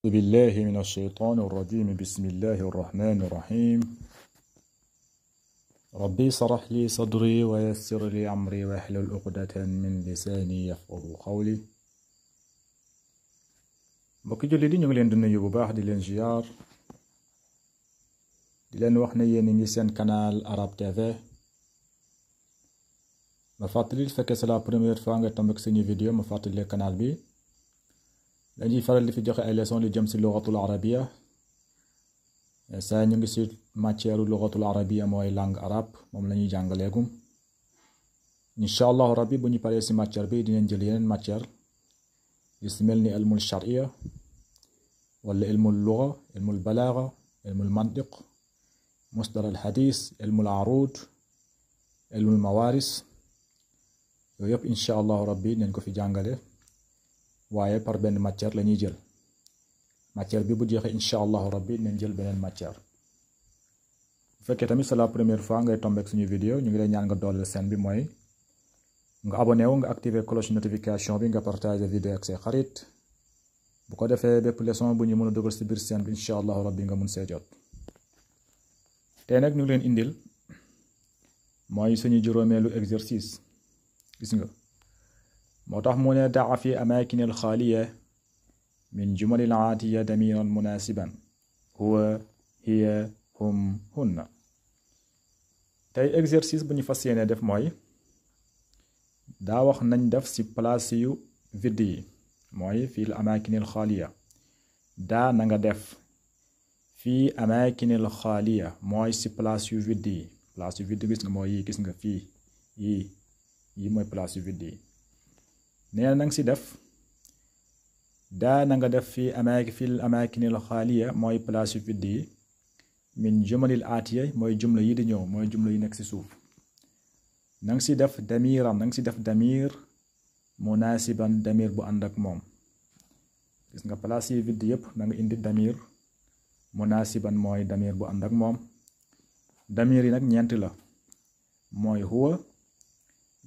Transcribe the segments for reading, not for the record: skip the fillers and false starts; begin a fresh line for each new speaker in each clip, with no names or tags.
أعوذ بالله من الشيطان الرجيم. بسم الله الرحمن الرحيم. ربي اشرح لي صدري ويسر لي أمري واحلل عقدة من لساني يفقهوا قولي. mbokki jullit yi ñu ngi leen di nuyu bu baax di leen ziar di leen wax ne yéen ngi seen canal Arab TV. ma fàttali fekkee c'est la première fois nga tombe ak suñu vidéo ma fàttali canal bi dañuy faral di fi joxe ay leçons li jëm ci lugatul arabia. saa ñu ngi ci matière lugatul arabia mooy langue arabe moom la ñuy jàngaleegum. incha allahu rabbi bu ñu paree ci matière bi dinañ jël yeneen matière yu ci mel ni ilmul sharia wala ilmul luga ilmul balaaga ilmul mantiq musdar al hadis ilmul arud ilmul mawaris yooyu yëpp incha allahu rabbi nañ ko fi jàngale waaye par benn matière la ñuy jël. matière bi bu jeexee incha allahu rabbi nañ jël beneen matière. bu fekkee tamit c'est la première fois ngay tomber ak suñu vidéo ñu ngi lay ñaan nga dooleel chaîne bi mooy nga abonné wu nga activer cloche notification bi nga partager vidéo ak say xarit bu ko defee bépp leçon bu ñu mën a dugal ci biir chaîne bi incha allahu rabbi nga mun see jot. tey nag ñu ngi leen indil mooy suñu juróomeelu exercice gis nga moo tax mu ne daa fi amakin al xaaliya min jumal al aatiya damiran munasiban huwa hiya hum hunna. tey exercice bu ñu fas yéene def mooy daa wax nañ def ci place yu vide yi mooy fii la amakin al xaaliya daa na nga def fii amakin al xaaliya mooy ci place yu vide yi. place yu vide gis nga mooy yi gis nga fii yi mooy place yu vide yi. nee na nga ci def daa na nga def fii amakinil xaaliya mooy place yu vide yi min jumalil aatiya mooy jumla yi di ñëw mooy jumla yi nekk ci suuf. na nga ci def damiram na nga ci def damir munasiban damir bu ànd ak moom. gis nga place yi vide yépp na nga indi damir munasiban mooy damir bu ànd ak moom. damir yi nag ñeent la mooy huwa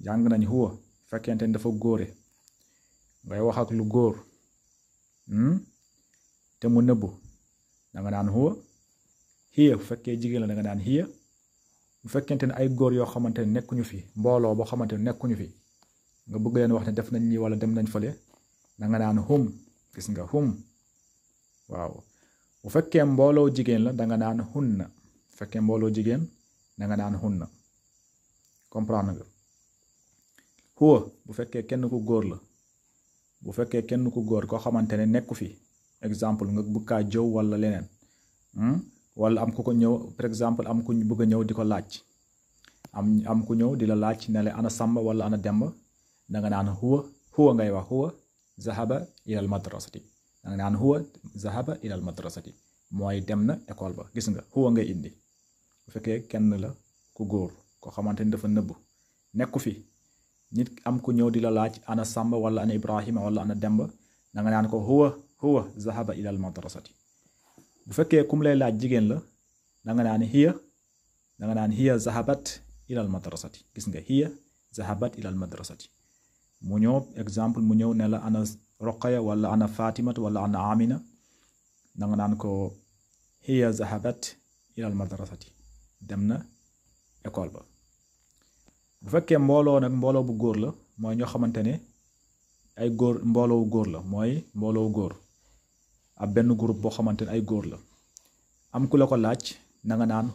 jàng nañ huwa fekkente ni dafa góore ngay wax ak lu góor te mu nëbbu danga naan huwa. hiya bu fekkee jigéen la danga naan hiya. bu fekkente ne ay góor yoo xamante ne nekkuñu fi mbooloo boo xamante ne nekkuñu fi nga bëgg leen wax ne def nañ ñi wala dem nañ fële danga naan hum. gis nga hum waaw. bu fekkee mbooloo jigéen la danga naan hunna. bu fekkee mbooloo jigéen danga naan hunna. comprendre nga. huwa bu fekkee kenn ku góor la bu fekkee kenn ku góor koo xamante ne nekku fi exemple nga bëgg kaa jëw wala leneen wala am ku ko ñëw par exemple am ku bëgg a ñëw di ko laaj am ku ñëw di la laaj ne la ana Samba wala ana Demba danga naan huwa ngay wax huwa zahaba ilal madrasati danga naan huwa zahaba ilal madrasati mooy dem na école ba. gis nga huwa ngay indi bu fekkee kenn la ku góor koo xamante ni dafa nëbbu nekku fi nit am ku ñëw di la laaj ana Samba wala ana Ibrahima wala ana Demba danga naan ko huwa zahaba ilal madrasati. bu fekkee kum lay laaj jigéen la danga naan hiya zahabat ilal madrasati. gis nga hiya zahabat ilal madrasati. mu ñëw exemple mu ñëw ne la ana Roqaya wala ana Fatimat wala ana Amina danga naan ko hiya zahabat ilal madrasati dem na école ba. bu fekkee mbooloo nag mbooloo bu góor la mooy ñoo xamante ne ay góor mbooloo góor la mooy mbooloo góor ab benn groupe boo xamante ne ay góor la am ku la ko laaj nanga naan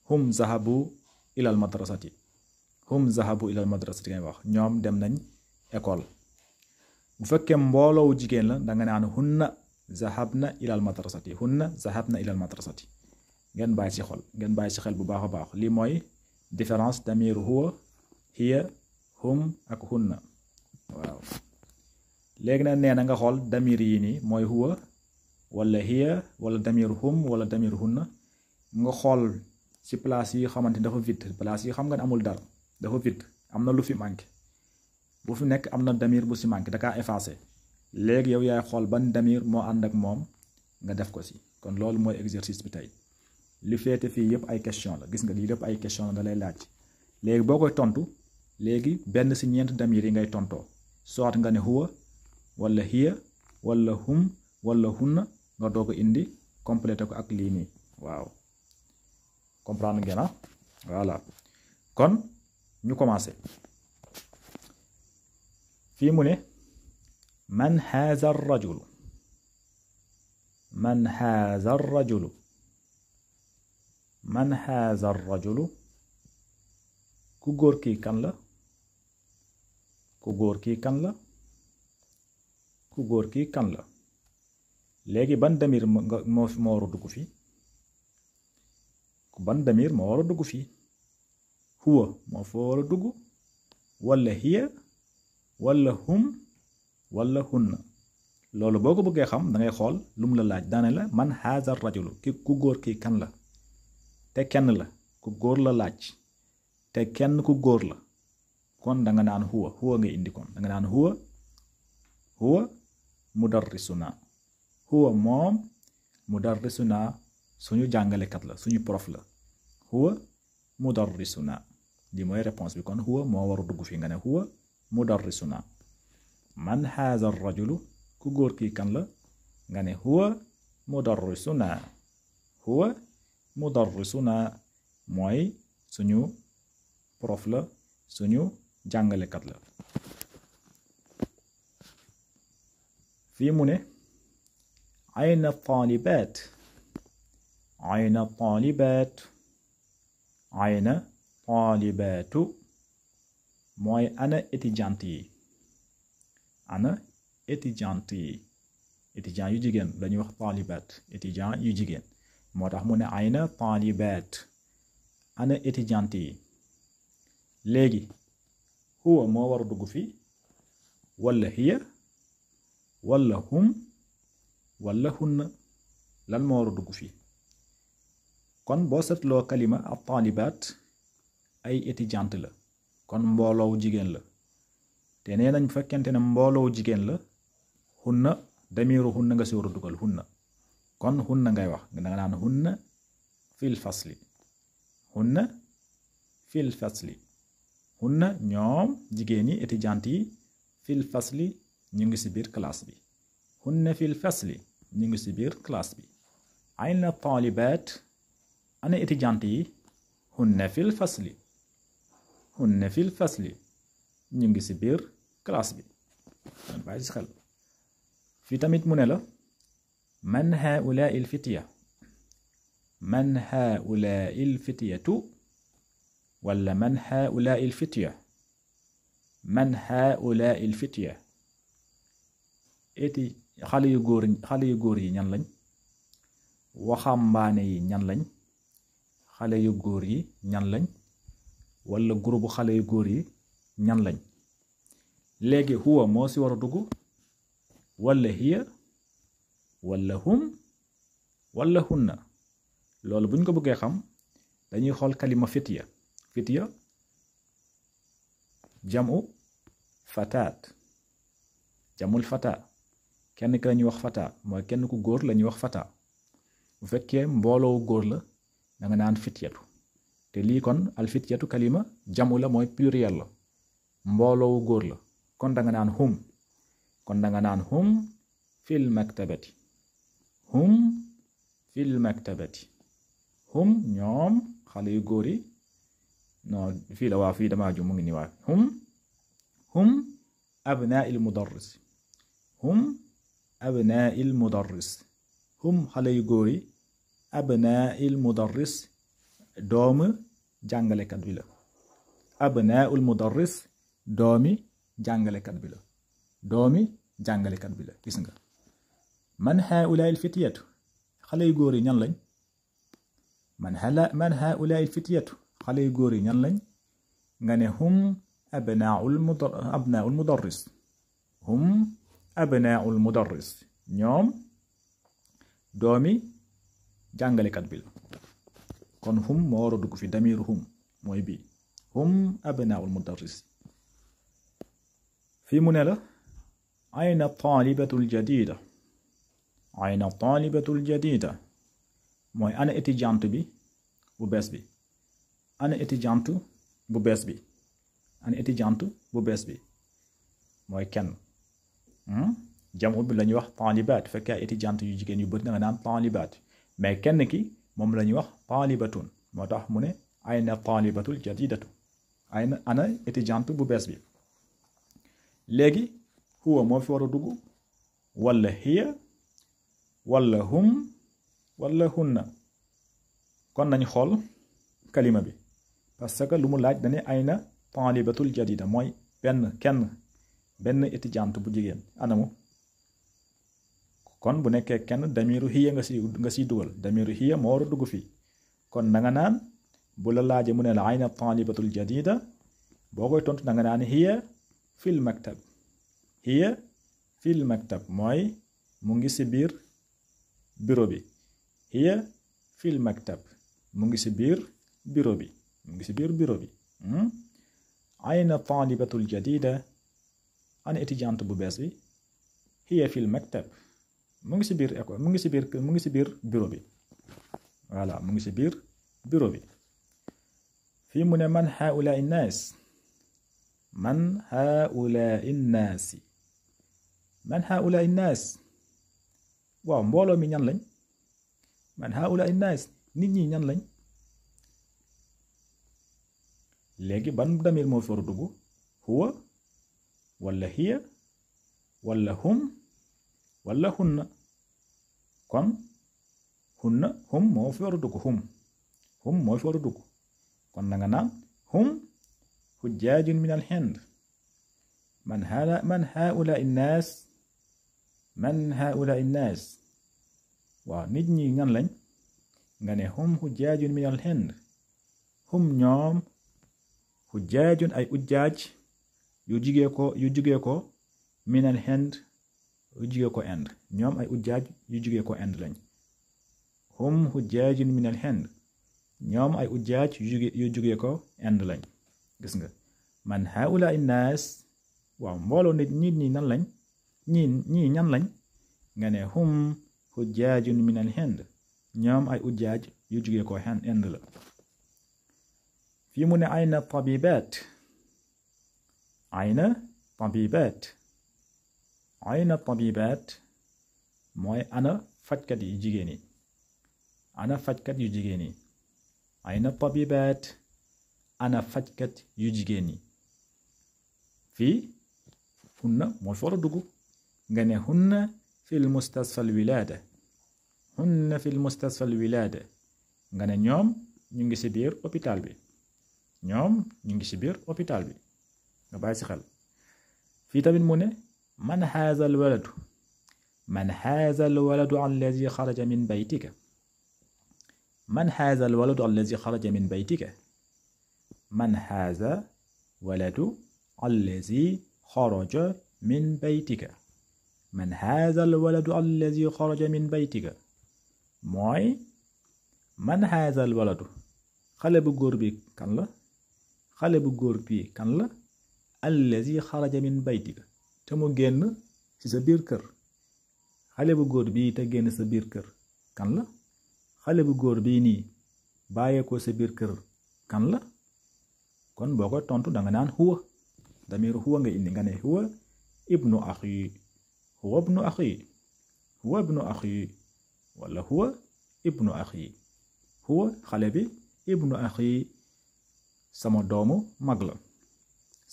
hum zahabu ilal madrasati. hum zahabu ilal madrasati ngay wax ñoom dem nañ école. bu fekkee mbooloo jigéen la danga naan hunna zahabna ilal madrasati. hunna zahabna ilal madrasati. ngeen bàyyi ci xel bu baax a baax lii mooy différence damir huwa hiya hum ak hunna waaw. léegi nag nee na nga xool damir yi nii mooy huwa wala hiya wala damir hum wala damir hunna nga xool ci place yi xamante dafa vide. place yi xam nga ne amul dara dafa vide am na lu fi manqué bu fi nekk am na damir bu ci manqué da kaa effacé. léegi yow yaay xool ban damir moo ànd ak moom nga def ko ci. kon loolu mooy exercice bi tey li féete fii yëpp ay question la. gis nga lii yëpp ay question la da lay laaj. léegi boo koy tontu léegi benn ci ñeent damir yi ngay tontoo soit nga ne huwa wala hiya wala hum wala hunna nga doog a indi complété ko ak lii nii waaw comprendre ngeen ah voilà kon ñu commencé fii mu ne man haza rajulu man haza rajulu man haza rajulu ku góor kii kan la ku góor kii kan la ku góor kii kan la léegi ban damir moo war a dugg fii ban damir moo war a dugg fii huwa moo fa war a dugg walla hiya walla hum walla hunna loolu boo ko bëggee xam da ngay xool lu mu la laaj daane la man haza rajulu ki ku góor kii kan la te kenn la ku góor la laaj te kenn ku góor la kon da nga naan huwa ngay indi kon da nga naan huwa mudarrisuna huwa moom mudarrisuna suñu jàngalekat la suñu prof la huwa mudarrisuna di mooy réponse bi kon huwa moo war a dugg fii nga ne huwa mudarrisuna man haza rajulu ku góor kii kan la nga ne huwa mudarrisuna mooy suñu prof la suñu jàngalekat la fii mu ne ayna talibat ayna talibat ayna talibatu mooy ana étudiante yi ana étudiante yi étudiant yu jigéen dañuy wax talibat étudiant yu jigéen moo tax mu ne ayna talibat ana étudiante yi léegi huwa moo war a dugg fii walla hiya walla hum walla hunna lan moo war a dugg fii kon boo seetloo kalima ab taalibaat ay étudiante la kon mbooloow jigéen la te nee nañ fekkente ne mbooloow jigéen la hunna damiru hunna nga si war a dugal hunna kon hunna ngay wax nga naan hunna fil fasli hunna fil fasli hunna ñoom jigéen yi étudiante yi fil fasli ñu ngi si biir classe bi hunna fil fasli ñu ngi si biir classe bi ayna talibat ana étudiante yi hunna fil fasli hunna fil fasli ñu ngi si biir classe bi man bàyyi si xel fii tamit mu ne la man haulaa il fitya man haulaa il fityatu wala man haulaa il fitya man haulaa il fitya xale yu góor yi ñan lañ waxambaane yi ñan lañ xale yu góor yi ñan lañ wala groupe xale yu góor yi ñan lañ léegi huwa moo si war a dugg wala hiya wala hum wala hunna loolu buñ ko bëggee xam dañuy xool kalima fitya jamu fataat jamul fata kenn ki lañuy wax fata mooy kenn ku góor lañuy wax fata bu fekkee mbooloo góor la da nga naan fityatu te lii kon al fityatu kalima jamu la mooy pluriel la mbooloo góor la kon da nga naan hum kon da nga naan hum fil maktabati hum fil maktabati hum ñoom xale yu góor yi non fii la waa fii damaa ju mu ngi ni waa hum abnaa il mudarris hum abnaa il mudarris hum xale yu góor yi abnaa il mudarris doomu jàngalekat bi la abnaa il mudarris doomi jàngalekat bi la doomi jàngalekat bi la gis nga man haulaa il fityatu xale yu góor yi ñan lañ man haulaa il fityatu xale yu góor yi ñan lañ nga ne hum abnaa'ul mudarris hum abnaa'ul mudarris ñoom doomi jàngalekat bi la kon hum moo war a dugg fi damiru hum mooy bii hum abnaa'ul mudarris fii mu ne la ayna taalibatul jadida ayna taalibatul jadida mooy ana étudiante bi bu bees bi ana étudiante bu bees bi ana étudiante bu bees bi mooy kenn jamu bi la ñuy wax taalibaat fekkee ay étudiante yu jigéen yu bëri da nga naan taalibaat mais kenn ki moom la ñuy wax taalibatun moo tax mu ne ayna taalibatul jadidatu ayna ana étudiante bu bees bi léegi huwa moo fi war a dugg wala hiya wala hum wala hunna kon nañ xool kalima bi parce que lu mu laaj dane ayna taalibatul jadida mooy benn étudiante bu jigéen anamu kon bu nekkee kenn damiru hiya nga siy dugal damiru hiya moo war a dugg fii kon da nga naan bu la laajee mu ne la ayna taalibatul jadida boo koy tontu da nga naan hiya fil maktab hiya fil maktab mooy mu ngi si biir bureau bi hiya fil maktab mu ngi si biir bureau bi mu ngi si biir bureau bi ayna taalibatul jadida ana étudiante bu bees bi hiya fil maktab mu ngi si biir école mu ngi si biir bureau bi voilà mu ngi si biir bureau bi fii mu ne man haulaai nnaas man haulaai nnaasi man haulaai nnaas waaw mbooloo mi ñan lañ man haulaai nnaas nit ñi ñan lañ léegi ban damir moo fi war a dugg huwa wala hiya wala hum wala hunna kon hunna hum moo fi war a dugg hum moo fi war a dugg kon na nga naan hum hujjaajun min al hind man haulaai nnaas man haulaai nnaas waaw nit ñi ñan lañ nga ne hum hujjaajun min al hind hum ñoom hujjaajun ay ujjaaj yu jugee ko min al hind yu jugee ko Inde ñoom ay ujjaaj yu jugee ko Inde lañ hum hujjaajun min al hind ñoom ay ujjaaj yu jugee ko Inde lañ gis nga man haula innaas waaw mbooloo nit ñi nan lañ ñii ñan lañ nga ne hum hujjaajun min al hind ñoom ay ujjaaj yu jugee ko Inde la fii mu ne ayna tabibaat ayna tabibaat mooy ana fajkat yu jigéen yi ayna tabibaat ana fajkat yu jigéen yi fii hunna moo fi war a dugg nga ne hunna fil mustasfal wilaada nga ne ñoom ñu ngi ci biir hôpital bi nga bàyyi ci xel fii tamit mu ne man haaza al waladu allazi xaraja min baytika man haaza al waladu allazi xaraja min baytika man haaza waladu allazi xaraja min baytika man haaza al waladu allazi xaraja min baytika mooy man haaza al waladu xale bu góor bi kan la allazi xaraja min baytika te mu génn ci sa biir kër xale bu góor bii te génn sa biir kër kan la xale bu góor bii nii bàyyeekoo sa biir kër kan la kon boo ko tontu danga naan huwa damiru huwa nga indi nga ne huwa ibnu axi wala huwa ibnu axi huwa xale bi ibnu axi sama doomu mag la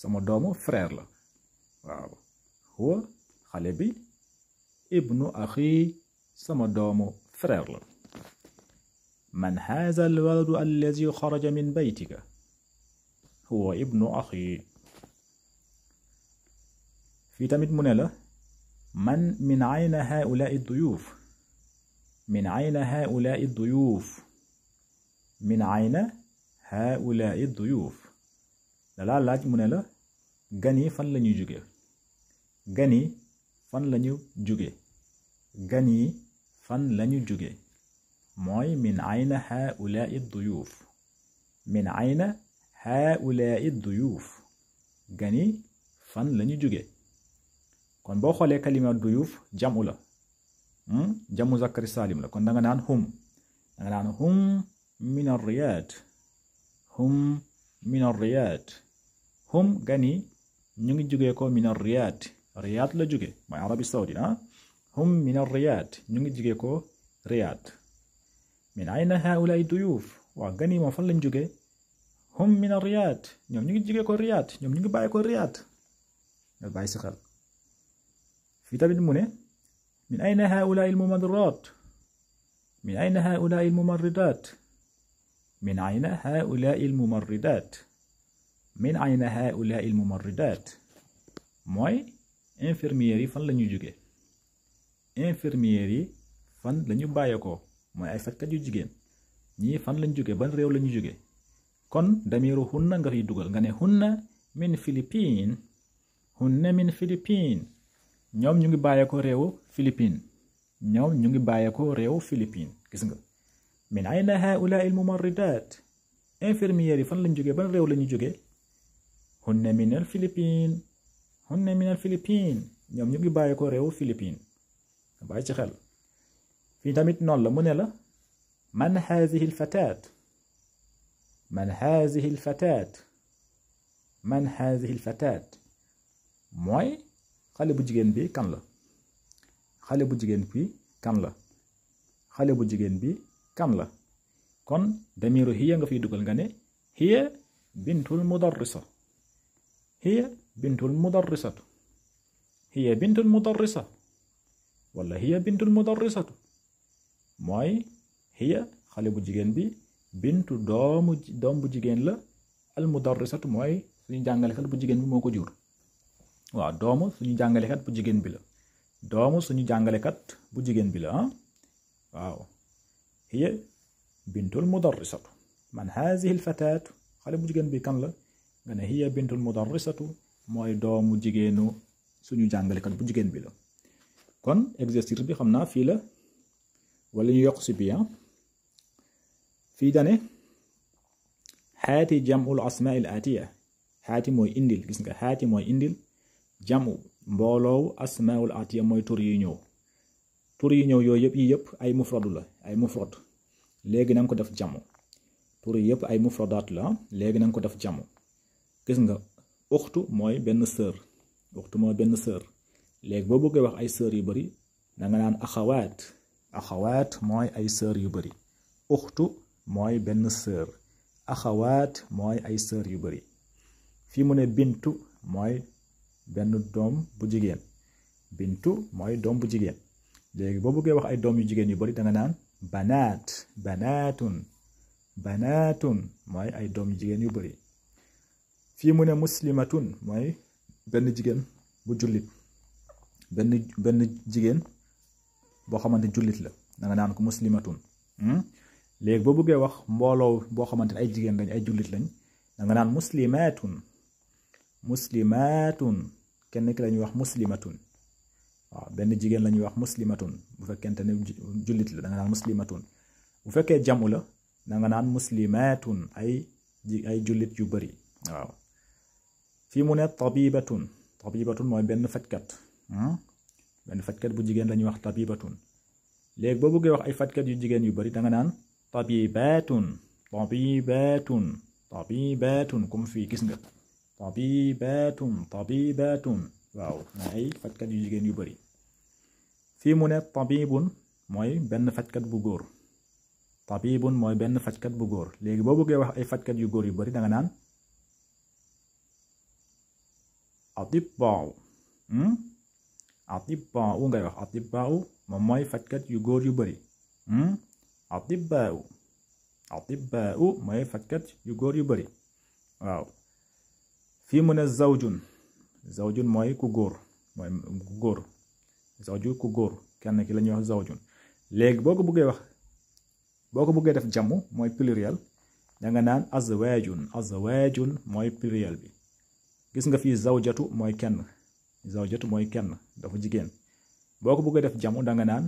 sama doomu frère la waaw huwa xale bi ibnu axi sama doomu frère la man haaza al waladu allazi xaraja min baytika huwa ibnu axi fii tamit mu ne la man min ayna haulaai duyuuf min ayna haulaai duyuuf dalaa laaj mu ne la gan yi fan lañuy jóge gan yi fan lañu jóge mooy min ayna haulaai duyuuf min ayna haulaai duyuuf gan yi fan lañu jóge kon boo xoolee kalima duyuuf jamu la jamu zakari salim la kon danga naan hum min ar-Riyad hum gan yi ñu ngi jógee ko min ar-Riyad Riyad la jóge mooy Arabie Saoudite hum min ar-Riyad ñu ngi jóge ko Riyad min ayna haa'ulaa'i duyuuf waa gan yi moom fan lañ jóge hum min ar-Riyad ñoom ñu ngi jóge ko Riyad ñoom ñu ngi bàyyi ko Riyad nga bàyyi si xel fii tamit mu ne min ayna haa'ulaa'i al-mumarridaat min ayna haa'ulaa'i al-mumarridaat min ayna haa'ulaa'i al-mumarridaat min ayna haa'ulaa'i al-mumarridaat mooy infirmières yi fan la ñu jóge infirmières yi fan la ñu bàyyeekoo mooy ay fajkat yu jigéen ñii fan lañ jóge ban réew la ñu jóge kon damiru hunna nga fiy dugal nga ne hunna min Philippines hunna min Philippines ñoom ñu ngi bàyyeekoo réewu Philippines ñoom ñu ngi bàyyeekoo réewu Philippines gis nga min ayna haa'ulaa'i al-mumarridaat infirmières yi fan lañ jóge ban réew la ñu jóge hunna min al-Philippines hunna min al-Philippines ñoom ñu ngi bàyyeekoo réewu Philippines bàyyi ci xel fii tamit noonu la mu ne la man haadihi al-fataat man haadihi al-fataat man haadihi al-fataat mooy xale bu jigéen bi kan la xale bu jigéen bi kan la xale bu jigéen bi kan la kon damiru hiya nga fiy dugal nga ne hiya bintul mudarrisa hiya bintul mudarrisatu hiya bintul mudarrisa wala hiya bintul mudarrisatu mooy hiya xale bu jigéen bi bintu doom bu jigéen la al mudarrisatu mooy suñu jàngalekat bu jigéen bi moo ko jur waaw doomu suñu jàngalekat bu jigéen bi la doomu suñu jàngalekat bu jigéen bi la waaw hiya bintul mudarrisatu man hazihi al fataatu xale bu jigéen bi kan la nga ne hiya bintul mudarrisatu mooy doomu jigéenu suñu jàngalekat bu jigéen bi la kon exercice bi xam naa fii la wala ñu yokk si bi fii dane xaati jam'ul asmaa al atiya xaati mooy indil gis nga xaati mooy indil jamu mbooloowu asmaul atiya mooy tur yi ñëw yooyu yëpp ay mufradu la ay mufrad léegi na nga ko def jamu tur yi yëpp ay mufradaat la léegi na nga ko def jamu gis nga uxtu mooy benn sœur uxtu mooy benn sœur léegi boo bëggee wax ay sœur yu bari da nga naan axawaat mooy ay sœur yu bari uxtu mooy benn sœur axawaat mooy ay sœur yu bari fii mu ne bintu mooy benn doom bu jigéen bintu mooy doom bu jigéen léegi boo bëggee wax ay doom yu jigéen yu bari da nga naan banaatun mooy ay doom yu jigéen yu bari fii mu ne muslimatun mooy benn jigéen bu jullit benn jigéen boo xamante jullit la da nga naan ko muslimatun léegi boo bëggee wax mbooloo boo xamante ay jigéen lañ ay jullit lañ da nga naan muslimatun kenn ki la ñuy wax muslimatun waaw benn jigéen la ñuy wax muslimatun bu fekkente ne jullit la da nga naan muslimatun bu fekkee jamu la da nga naan muslimatun ay jullit yu bari waaw fii mu ne tabibatun mooy benn fajkat bu jigéen la ñuy wax tabibatun léegi boo bëggee wax ay fajkat yu jigéen yu bari da nga naan tabibatun comme fii gis nga tabibatun waaw mooy ay fajkat yu jigéen yu bari fii mu ne tabibun mooy benn fajkat bu góor léegi boo bëggee wax ay fajkat yu góor yu bari da nga naan atibbaa ngay wax atibbaa moom mooy fajkat yu góor yu bari atibbaa mooy fajkat yu góor yu bari waaw fii mu ne zawjun mooy ku góor ku góor kenn ki la ñuy wax zawjun léegi boo ko bëggee def jamu mooy pluriel da nga naan azwaajun mooy pluriel bi gis nga fii zawjatu mooy kenn dafa jigéen boo ko bëggee def jamu da nga naan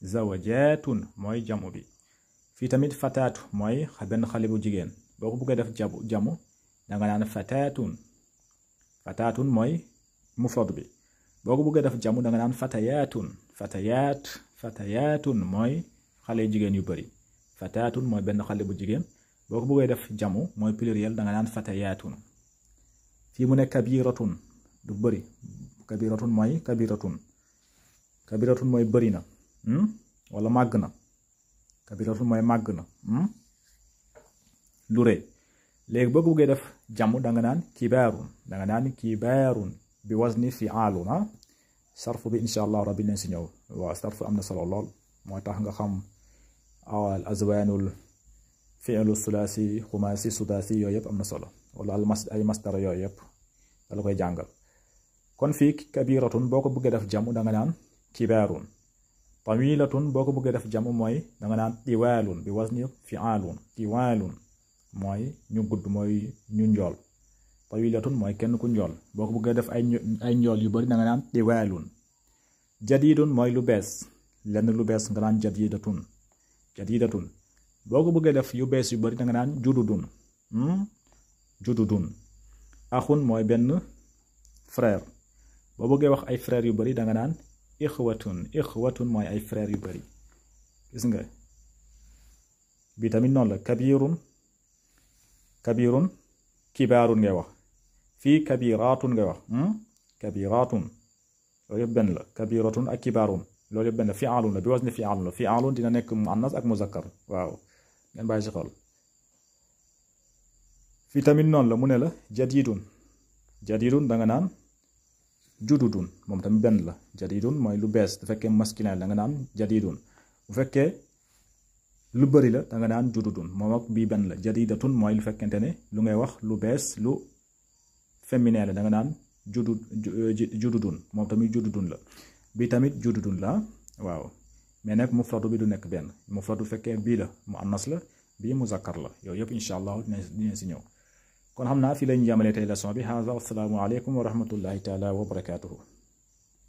zawajatun mooy jamu bi fii tamit fataatu mooy benn xale bu jigéen boo ko bëggee def jamu da nga naan fataatun mooy mufrad bi boo ko bëggee def jamu da nga naan fatayatun mooy xale jigéen yu bari fataatun mooy benn xale bu jigéen boo ko bëggee def jamu mooy pluriel da nga naan fatayatun fii mu ne kabiratun du bëri kabiratun mooy bëri na wala màgg na kabiratun mooy màgg na lu rëy léegi boo ko bëggee def jàmm da nga naan kibaarun bi wazni fi'aalun sarfu bi insha allah rabbi nañ si ñëw waaw sarfu am na solo lool moo tax nga xam al azwaanul fi'lu sulaasi xumaasi sudaasi yooyu yëpp am na solo wala ay masdara yooyu yëpp dala koy jàngal kon fii kabiratun boo ko bëggee def jàmm da nga naan kibaarun tawilatun boo ko bëggee def jàmm mooy da nga naan tiwaalun bi wazni fi'aalun tiwaalun mooy ñu gudd mooy ñu njool tawilatun mooy kenn ku njool boo ko bëggee def ay njool yu bari da nga naan tiwaalun jadidun mooy lu bees lenn lu bees nga naan jadidatun boo ko bëggee def yu bees yu bari da nga naan jududun axun mooy benn frère boo bëggee wax ay frère yu bari da nga naan ixwatun mooy ay frère yu bari gis nga bi tamit noonu la kabirun kibaarun ngay wax fii kabiratun ngay wax kabiratun loolu yëpp benn la kabiratun ak kibaarun loolu yëpp benn la fi'aalun la bi wazni fi'aalun la fi'aalun dina nekk muannas ak muzakkar waaw ngeen bàyyi si xel fii tamit noonu la mu ne la jadidun da nga naan jududun moom tamit benn la jadidun mooy lu bees bu fekkee masculin da nga naan jadidun bu fekkee lu bëri la da nga naan jududun moom ak bii benn la jadidatun mooy lu fekkente ne lu ngay wax lu bees lu féminin la da nga naan jududun moom tamit jududun la bii tamit jududun la waaw mais nag mufradu bi du nekk benn mufradu fekkee bii la mu annas la bii muzakkar la yooyu yëpp incha allah dinañ si ñëw kon xam naa fii lañu yamalee tey leçon bi haza wassalaamu aleykum wa rahmatullahi taala wa barakatuhu